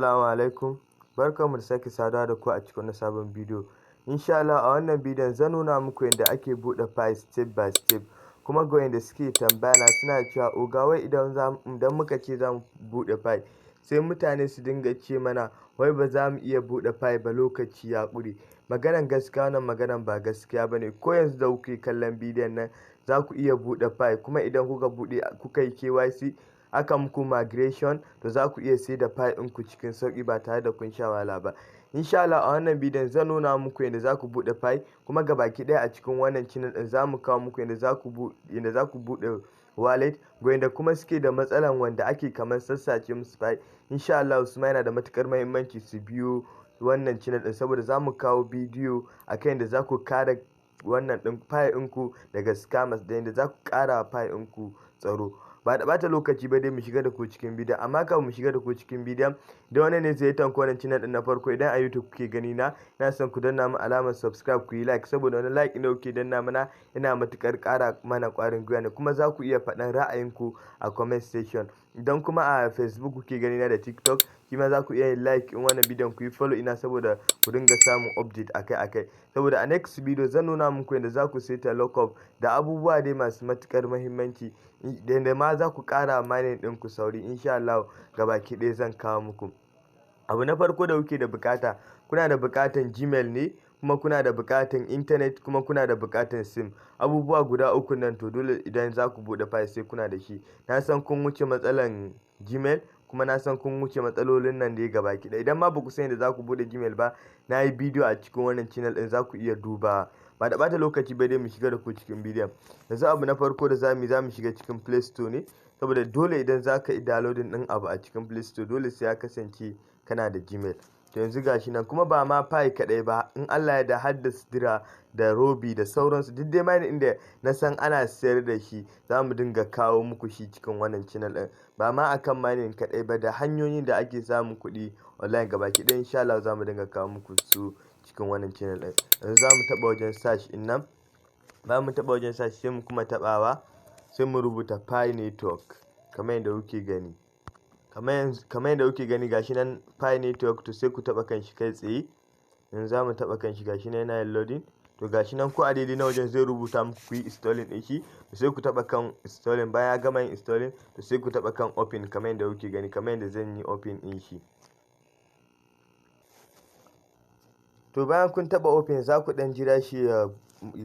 Assalamu alaikum, barkanmu da sake saduwa da ku a cikin wani sabon bidiyo. Insha Allah a wannan bidiyon zan nuna muku yadda ake buɗe file step by step. Kuma ga wanda suke tambaya na, suna cewa, "Oga, wai idan muka ce za mu buɗe file, sai mutane su dinga ce mana wai ba za mu iya buɗe file ba, lokaci ya ƙure." Maganan gaskiya, wannan maganan ba gaskiya ba ne. Ko yanzu da kuke kallon bidiyon nan za ku iya buɗe file, kuma idan kuka buɗe kuka yi KYC, aka muku migration, to za ku iya sai da file ɗinku cikin sauƙi ba tare da kun sha wahala ba. Insha Allah a wannan bidiyon zan nuna muku yadda za ku buɗe file, kuma gabaki ɗaya a cikin wannan channel ɗin za mu kawo muku yadda za ku buɗe wallet. Ga kuma suke da matsalan wanda ake kamar sassace musu file, insha Allah su ma yana da matuƙar muhimmanci su biyo wannan channel ɗin, saboda za mu kawo bidiyo akan yadda za ku kare wannan ɗin file ɗinku daga scammers da yadda za ku ƙara wa file ɗinku tsaro. Ba da ɓata lokaci ba dai, mu shiga da ku cikin bidiyon. Amma kafin mu shiga da ku cikin bidiyon, da wannan ne zai tanko wannan channel ɗin na farko, idan a YouTube kuke gani na, ina son ku danna mu alamar subscribe, ku yi like, saboda wani like ɗin da kuke danna mana yana matuƙar ƙara mana ƙwarin gwiwa ne. Kuma za ku iya faɗan ra'ayinku a comment section. Idan kuma a Facebook kuke gani na da TikTok, shi ma za ku iya yin like in wannan bidiyon, ku yi follow ina, saboda ku dinga samun update akai-akai. Saboda a next video zan nuna muku yadda za ku saita lockup da abubuwa dai masu matuƙar muhimmanci, da ma za ku ƙara mining ɗinku sauri. Insha Allah gabaki ɗaya zan kawo muku. Abu na farko da kuke da buƙata, kuna da buƙatan Gmail ne, kuma kuna da buƙatan internet, kuma kuna da buƙatan SIM. Abubuwa guda uku nan, to dole idan za ku buɗe file sai kuna da shi. Na san kun wuce matsalan Gmail, kuma na san kun wuce matsalolin nan dai gabaki ɗaya. Idan ma ba ku san yadda za ku buɗe Gmail ba, na yi bidiyo a cikin wannan channel ɗin, za ku iya duba. Ba da ɓata lokaci ba dai, mu shiga da ku cikin bidiyon. Yanzu abu na farko da za mu yi, za mu shiga cikin Play Store ne, saboda dole idan za ka yi downloading ɗin abu a cikin Play Store, dole sai ya kasance kana da Gmail. To yanzu gashi nan, kuma ba ma Pi kaɗai ba, in Allah ya da har da Sidra da Robi da sauransu, duk dai mining inda na san ana sayar da shi, za mu dinga kawo muku shi cikin wannan channel ɗin. Ba ma akan mining kaɗai ba, da hanyoyin da ake samun kuɗi online gabaki ɗaya, insha Allah za mu dinga kawo muku su cikin wannan channel ɗin. Yanzu za mu taɓa wajen search ɗin nan. Bayan mu taɓa wajen search, sai mu kuma taɓawa, sai mu rubuta Pi Network kamar yadda kuke gani. Kamar yadda kuke gani, gashi nan Pi Network. To sai ku taɓa kan shi kai tsaye. Yanzu za mu taɓa kan shi, gashi nan yana yin loading. To gashi nan, ko a daidai na wajen zai rubuta muku ku yi installing ɗin shi. To sai ku taɓa kan installing. Bayan ya gama yin installing, to sai ku taɓa kan open kamar yadda kuke gani, kamar yadda zan yi open ɗin shi. To bayan kun taɓa open, za ku ɗan jira shi ya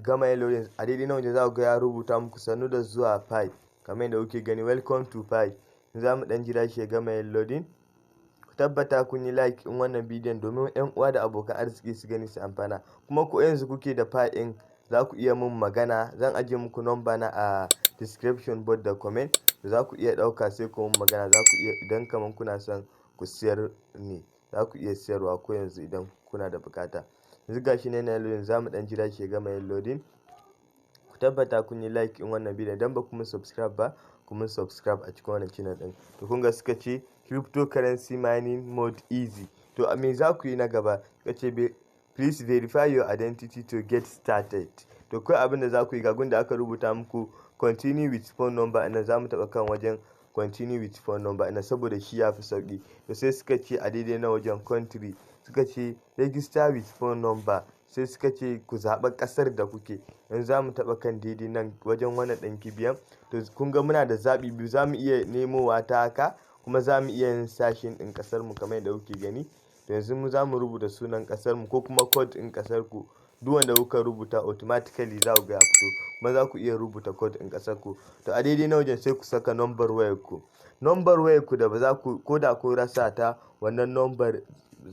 gama yin loading. A daidai na wajen za ku ga ya rubuta muku "Sannu da zuwa Pi", kamar yadda kuke gani, "Welcome to Pi". Za mu ɗan jira shi ya gama yin loading. Ku tabbata kun yi like in wannan bidiyon domin 'yan uwa da abokan arziki su gani su amfana. Kuma ko yanzu kuke da Pi ɗin, za ku iya mun magana. Zan ajiye muku number na a description board da comment. Za ku iya ɗauka sai ku mun magana. Za ku iya, idan kaman kuna son ku siyar ne, za ku iya siyarwa ko yanzu idan kuna da buƙata. Yanzu gashi nan yana loading, za mu ɗan jira shi ya gama yin loading. Ku tabbata kun yi like in wannan bidiyon. Idan ba ku mun subscribe ba, ku mun subscribe a cikin wannan channel ɗin. To kun ga suka ce "Cryptocurrency mining mode easy". To a me za ku yi na gaba? Suka ce "Please verify your identity to get started". To kawai abin da za ku yi, ga gun da aka rubuta muku "Continue with phone number" nan, za mu taɓa kan wajen "Continue with phone number" nan, saboda shi ya fi sauƙi. To sai suka ce a daidai na wajen country, suka ce "Register with phone number". Sai suka ce ku zaɓa ƙasar da kuke. Yanzu za mu taɓa kan daidai nan wajen wannan ɗan kibiyan. To kun ga muna da zaɓi biyu: za mu iya nemowa ta haka, kuma za mu iya yin searching ɗin ƙasar mu kamar yadda kuke gani. To yanzu mu za mu rubuta sunan ƙasar mu ko kuma code ɗin ƙasar ku. Duk wanda kuka rubuta, automatically za ku ga ya fito. Kuma za ku iya rubuta code ɗin ƙasar ku. To a daidai na wajen sai ku saka number wayar ku. Number wayar ku da ba za ku ko da kun rasa ta, wannan number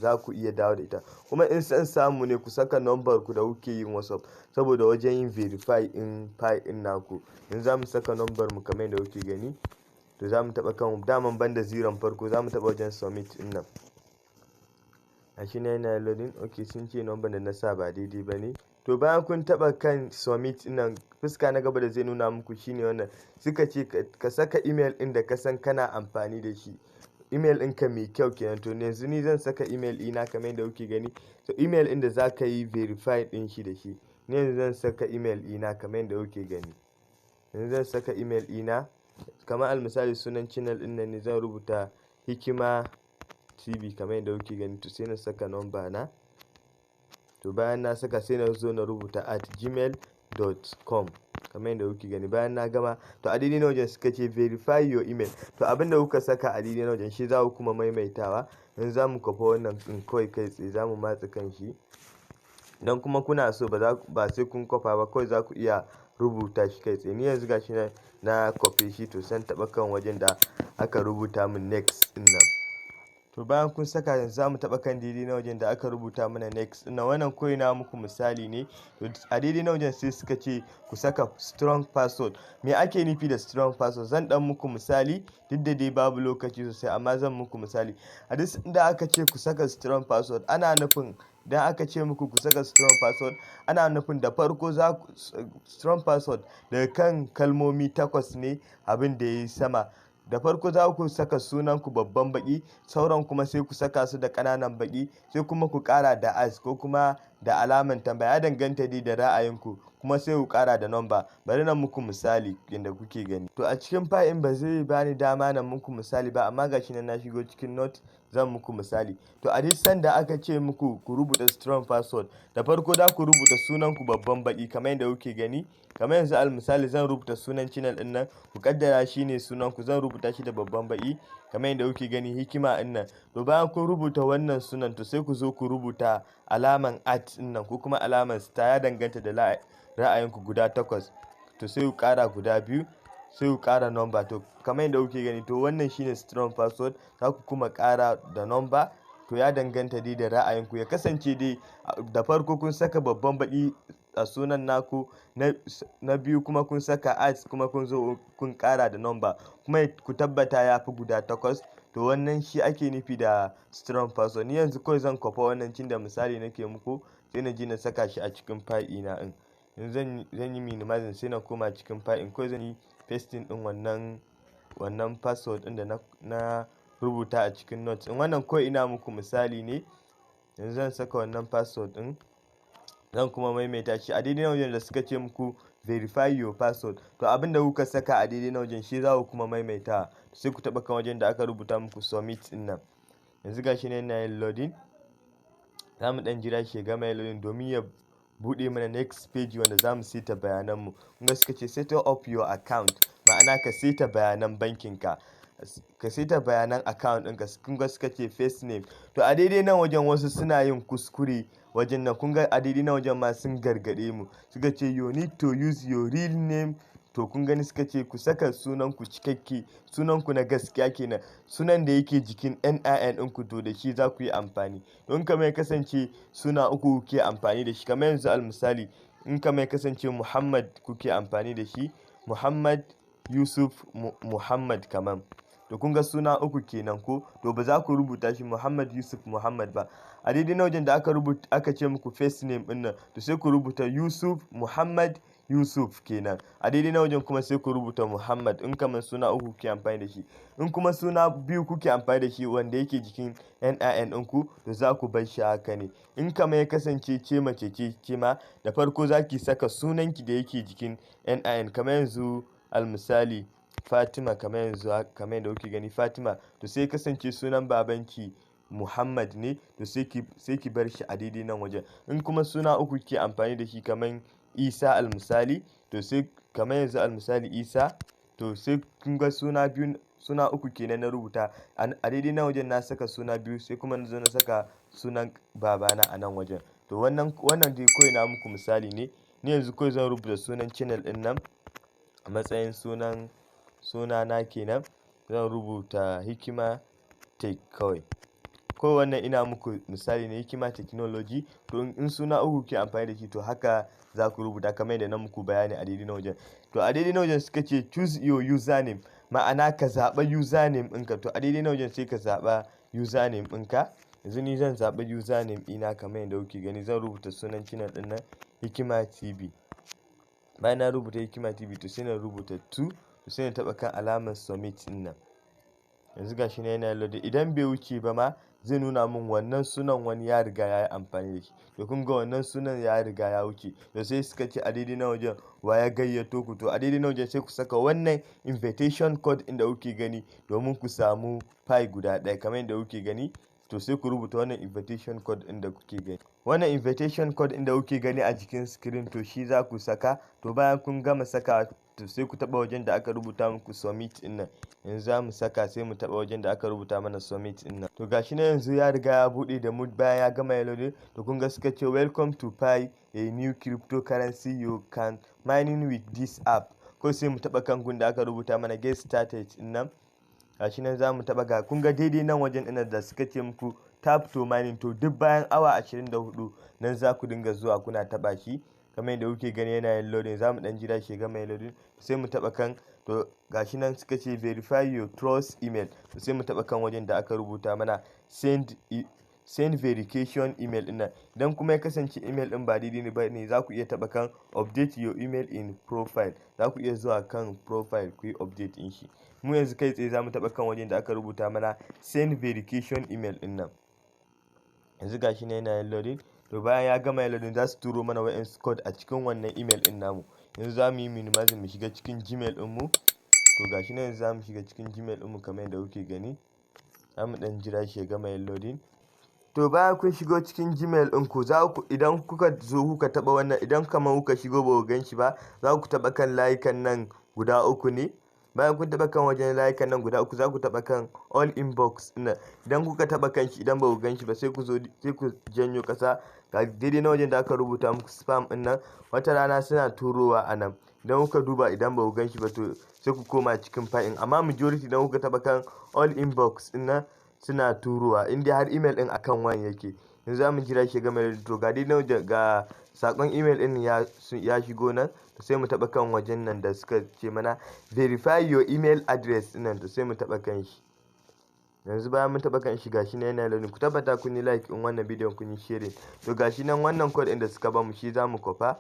za ku iya dawo da ita. Kuma in son samu ne, ku saka number ku da kuke yin WhatsApp, saboda wajen yin verify in Pi ɗin naku. Yanzu za mu saka number mu kamar yadda kuke gani. To za mu taɓa kan daman banda zeron farko, za mu taɓa wajen submit ɗin nan. Gashi nan yana loading. Okay, sun ce number da na sa ba daidai ba ne. To bayan kun taɓa kan submit ɗin nan, fuska na gaba da zai nuna muku shine wannan. Suka ce ka saka email ɗin da ka san kana amfani da shi. Email ɗinka mai kyau kenan. To yanzu ni zan saka email ɗina kamar yadda kuke gani. To email ɗin da za ka yi verify ɗin shi da shi. Ni yanzu zan saka email ɗina kamar yadda kuke gani. Yanzu zan saka email ɗina. Kamar al misali, sunan channel ɗin nan ne, zan rubuta Hikima TV kamar yadda kuke gani. To, sai na saka number na. To, bayan na saka, sai na zo na rubuta @gmail.com kamar yadda kuke gani. Bayan na gama, to, a daidai wajen suka ce "Verify your email". To, abinda kuka saka a daidai wajen shi za ku kuma maimaitawa. Yanzu za mu kwafa wannan ɗin kawai kai tsaye, za mu matse kan shi. Idan kuma kuna so, ba sai kun kwafa ba, kawai za ku iya rubuta shi kai tsaye. Ni yanzu gashi nan na kwafe shi. To, sai in taɓa kan wajen da aka rubuta min "Next" ɗin nan. To, bayan kun saka, yanzu za mu taɓa kan daidai na wajen da aka rubuta mana "Next" ɗin nan. Wannan kawai na muku misali ne. To, a daidai na wajen sai suka ce ku saka strong password. Me ake nufi da strong password? Zan dan muku misali, duk da dai babu lokaci sosai, amma zan muku misali. A duk inda aka ce ku saka strong password, ana nufin, idan aka ce muku ku saka strong password, ana nufin da farko za ku strong password daga kan kalmomi takwas ne abin da ya yi sama. Da farko za ku saka sunanku babban baki, sauran kuma sai ku saka su da ƙananan baki, sai kuma ku ƙara da at ko kuma da alaman tambaya, ya danganta dai da ra'ayinku, kuma sai ku ƙara da number. Bari na muku misali yadda kuke gani. To, a cikin file ba zai bani dama na muku misali ba, amma gashi nan na shigo cikin note, zan muku misali. To, a duk sanda aka ce muku ku rubuta strong password, da farko za ku rubuta sunanku babban baki kamar yadda kuke gani. Kamar yanzu, al misali, zan rubuta sunan channel din nan, ku kaddara shine sunan ku, zan rubuta shi da babban baki kamar yadda kuke gani, Hikima din nan. To, bayan kun rubuta wannan sunan, to, sai ku zo ku rubuta alaman at din nan ko kuma alaman star, ya danganta da ra'ayinku, guda takwas. To, sai ku kara guda biyu, sai ku kara number. To, kamar yadda kuke gani, to, wannan shine strong password. Za ku kuma kara da number. To, ya danganta dai da ra'ayinku. Ya kasance dai da farko kun saka babban baki a sunan naku, na biyu kuma kun saka at, kuma kun zo kun kara da number, kuma ku tabbata ya fi guda takwas. To, wannan shi ake nufi da strong password. Ni yanzu kawai zan kwafa wannan cin da misali nake muku, sai na je na saka shi a cikin file ɗina ɗin. Yanzu zan yi minimizing, sai na koma cikin file ɗin, kawai zan yi pasting ɗin wannan password ɗin da na rubuta a cikin notes ɗin. Wannan kawai ina muku misali ne. Yanzu zan saka wannan password ɗin, zan kuma maimaita shi. A daidai wajen da suka ce muku "Verify your password", to, abinda kuka saka a daidai wajen shi za ku kuma maimaita. Sai ku taɓa kan wajen da aka rubuta muku "Submit" ɗin nan. Yanzu gashi nan yana yin loading. Za mu ɗan jira shi ya gama yin loading domin ya buɗe mana next page wanda za mu saita bayananmu. Kun ga suka ce "Set up your account", ma'ana ka saita bayanan bankin ka, ka saita bayanan account ɗinka. Kun ga suka ce "First name". To, a daidai nan wajen wasu suna yin kuskure wajen nan. Kun ga a daidai nan wajen ma sun gargaɗe mu, suka ce "You need to use your real name". To, kun gani, suka ce ku saka sunan ku cikakke, sunan ku na gaskiya kenan, sunan da yake jikin NIN ɗinku. To, da shi za ku yi amfani. Don kamar ya kasance suna uku kuke amfani da shi, kamar yanzu al misali, in kamar ya kasance Muhammad kuke amfani da shi, Muhammad Yusuf Muhammad kaman, to, kun ga suna uku kenan ko? To, ba za ku rubuta shi Muhammad Yusuf Muhammad ba. A daidai na wajen da aka rubuta, aka ce muku "First name" din nan, to, sai ku rubuta Yusuf Muhammad Yusuf kenan. A daidai na wajen kuma sai ku rubuta Muhammad, in kamar suna uku kuke amfani da shi. In kuma suna biyu kuke amfani da shi wanda yake jikin NIN ɗinku, to, za ku bar shi haka ne. In kamar ya kasance ce mace ce ke ma, da farko za ki saka sunanki da yake jikin NIN, kamar yanzu almisali Fatima, kamar yanzu, kamar yadda kuke gani, Fatima. To, sai kasance sunan babanki Muhammad ne, to, sai ki bar shi a daidai nan wajen. In kuma suna uku ke amfani da shi, kamar Isa almisali, to, sai kamar yanzu almisali Isa, to, sai kun ga suna biyu, suna uku kenan na rubuta a daidai nan wajen. Na saka suna biyu, sai kuma na zo na saka sunan babana a nan wajen. To, wannan dai kawai na muku misali ne. Ni yanzu kawai zan rubuta sunan channel din nan a matsayin sunan sunana kenan. Zan rubuta Hikima Tech kawai. Ko wannan ina muku misali ne, Hikima Technology. To, in suna uku ke amfani da shi, to, haka za ku rubuta kamar yadda na muku bayani a daidai na wajen. To, a daidai na wajen suka ce "Choose your username", ma'ana ka zaɓa username ɗinka. To, a daidai na wajen sai ka zaɓa username ɗinka. Yanzu ni zan zaɓi username ɗina kamar yadda kuke gani. Zan rubuta sunan channel ɗin nan, Hikima TV. Bayan na rubuta Hikima TV, to, sai na rubuta 2. To, sai na taɓa kan alamar "Submit" ɗin nan. Yanzu gashi nan yana loading. Idan bai wuce ba ma, zai nuna min wannan sunan wani ya riga ya yi amfani da shi. To, kun ga wannan sunan ya riga ya wuce. To, sai suka ce a daidai na wajen, "Wa ya gayyato ku?" To, a daidai na wajen sai ku saka wannan invitation code inda kuke gani domin ku samu Pi guda ɗaya kamar yadda kuke gani. To sai ku rubuta wannan invitation code ɗin da kuke gani. Wannan invitation code ɗin da kuke gani a jikin screen, to shi za ku saka. To bayan kun gama saka, to sai ku taɓa wajen da aka rubuta muku submit ɗin nan. Yanzu za mu saka, sai mu taɓa wajen da aka rubuta mana submit ɗin nan. To gashi nan yanzu ya riga ya buɗe da mu. Bayan ya gama ya loading, to kun ga suka ce, "Welcome to Pi, a new cryptocurrency you can mining with this app." Ko sai mu taɓa kan gun da aka rubuta mana get started ɗin nan. Gashi nan za mu taɓa. Ga kun ga daidai nan wajen ɗin da suka ce muku tap to mining. To duk bayan awa 24 nan za ku dinga zuwa kuna taɓa shi. Kamar yadda kuke gani, yana yin loading. Za mu ɗan jira shi ya gama yin loading, sai mu taɓa kan. To gashi nan suka ce verify your trust email. To sai mu taɓa kan wajen da aka rubuta mana send verification email ɗin nan. Idan kuma ya kasance email ɗin ba daidai ba ne, za ku iya taɓa kan update your email in profile. Za ku iya zuwa kan profile ku yi update ɗin shi. Mu yanzu kai tsaye za mu taɓa kan wajen da aka rubuta mana send verification email ɗin nan. Yanzu gashi nan yana yin loading. To bayan ya gama yin loading, za su turo mana wa'insu code a cikin wannan email ɗin namu. Yanzu za mu yi minimizing, mu shiga cikin Gmail ɗinmu. To gashi nan yanzu za mu shiga cikin Gmail ɗinmu kamar yadda kuke gani. Za mu ɗan jira shi ya gama yin loading. To bayan kun shigo cikin Gmail ɗinku, za ku idan kuka zo kuka taɓa wannan, idan kamar kuka shigo ba ku gan shi ba, za ku taɓa kan layukan nan guda uku ne. Bayan kun taɓa kan wajen layukan nan guda uku, za ku taɓa kan all inbox ɗin. Idan kuka taɓa kan shi, idan ba ku gan shi ba, sai ku zo sai ku janyo ƙasa. Ga daidai na wajen da aka rubuta muku spam ɗin nan, wata rana suna turowa a nan. Idan kuka duba, idan ba ku gan shi ba, to sai ku koma cikin file. Amma majority, idan kuka taɓa kan all inbox ɗin nan, suna turowa in dai har email ɗin akan wayan yake. Yanzu za mu jira shi ya gama. To ga dai ga sakon email ɗin ya shigo nan. To sai mu taɓa kan wajen nan da suka ce mana verify your email address ɗin nan. To sai mu taɓa kan shi. Yanzu bayan mun taɓa kan shi, gashi nan yana loading. Ku tabbata kun yi like in wannan bidiyon, kun yi sharing. To gashi nan, wannan code ɗin da suka bamu, shi za mu kwafa.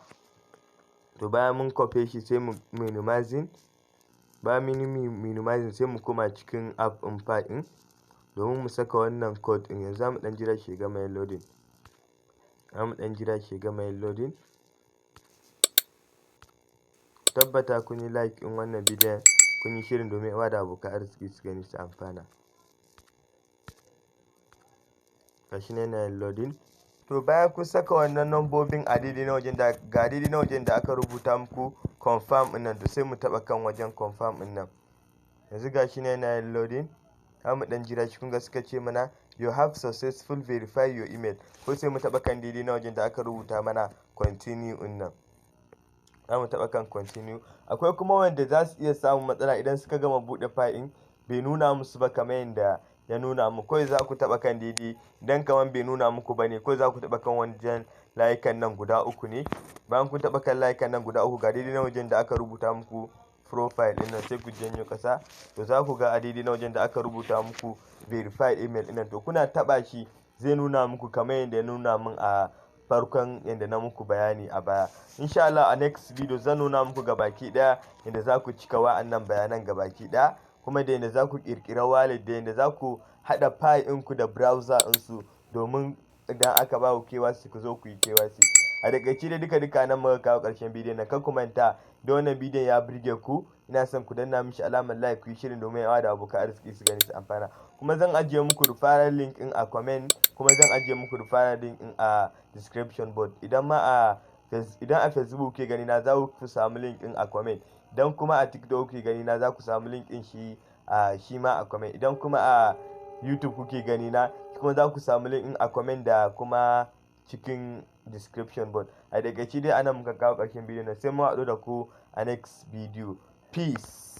To bayan mun kwafe shi, sai mu minimizing. Bayan mun yi minimizing, sai mu koma cikin app ɗin Pi ɗin domin mu saka wannan code ɗin. Yanzu za mu ɗan jira shi ya gama yin loading. Za mu ɗan jira shi ya gama yin loading. Tabbata kun yi like in wannan bidiyon, kun yi sharing domin 'yan da abokan arziki su gani su amfana. Gashi nan yana yin loading. To bayan kun saka wannan nambobin a daidai na wajen da ga daidai na wajen da aka rubuta muku confirm ɗin nan, to sai mu taɓa kan wajen confirm ɗin nan. Yanzu gashi nan yana yin loading. Za mu ɗan jira shi. Kun ga suka ce mana you have successful verify your email. Ko sai mu taɓa kan daidai na wajen da aka rubuta mana continue ɗin nan. Za mu taɓa kan continue. Akwai kuma wanda za su iya samun matsala idan suka gama buɗe file ɗin, bai nuna musu ba kamar yadda ya nuna muku. Kawai za ku taɓa kan daidai, idan kamar bai nuna muku ba ne, kawai za ku taɓa kan wajen layukan nan guda uku ne. Bayan kun taɓa kan layukan nan guda uku, ga daidai na wajen da aka rubuta muku profile ɗin nan, sai ku janyo ƙasa. To za ku ga a daidai na wajen da aka rubuta muku verify email ɗin nan. To kuna taɓa shi, zai nuna muku kamar yadda ya nuna min a farkon yadda na muku bayani a baya. Insha Allah a next video zan nuna muku gabaki ɗaya yadda za ku cika wa'annan bayanan gabaki ɗaya, kuma da yadda za ku ƙirƙira wallet, da yadda za ku haɗa Pi ɗinku da browser ɗinsu, domin idan aka ba ku KYC, ku zo ku yi KYC. A takaice dai, duka duka nan muka kawo ƙarshen bidiyon nan. Kar ku manta da wannan bidiyon ya burge ku, ina son ku danna mishi alamar like, ku yi sharing domin 'yan da abokan arziki su gani su amfana. Kuma zan ajiye muku referral link in a comment, kuma zan ajiye muku referral link in a description board. Idan a Facebook ke gani na, za ku samu link din a comment. Idan kuma a TikTok kuke gani na, za ku samu link din shi a shi ma a comment. Idan kuma a YouTube kuke gani na, kuma za ku samu link din a comment da kuma cikin description board. A takaice dai, anan muka kawo ƙarshen bidiyon nan, sai mu haɗu da ku a next video. Peace.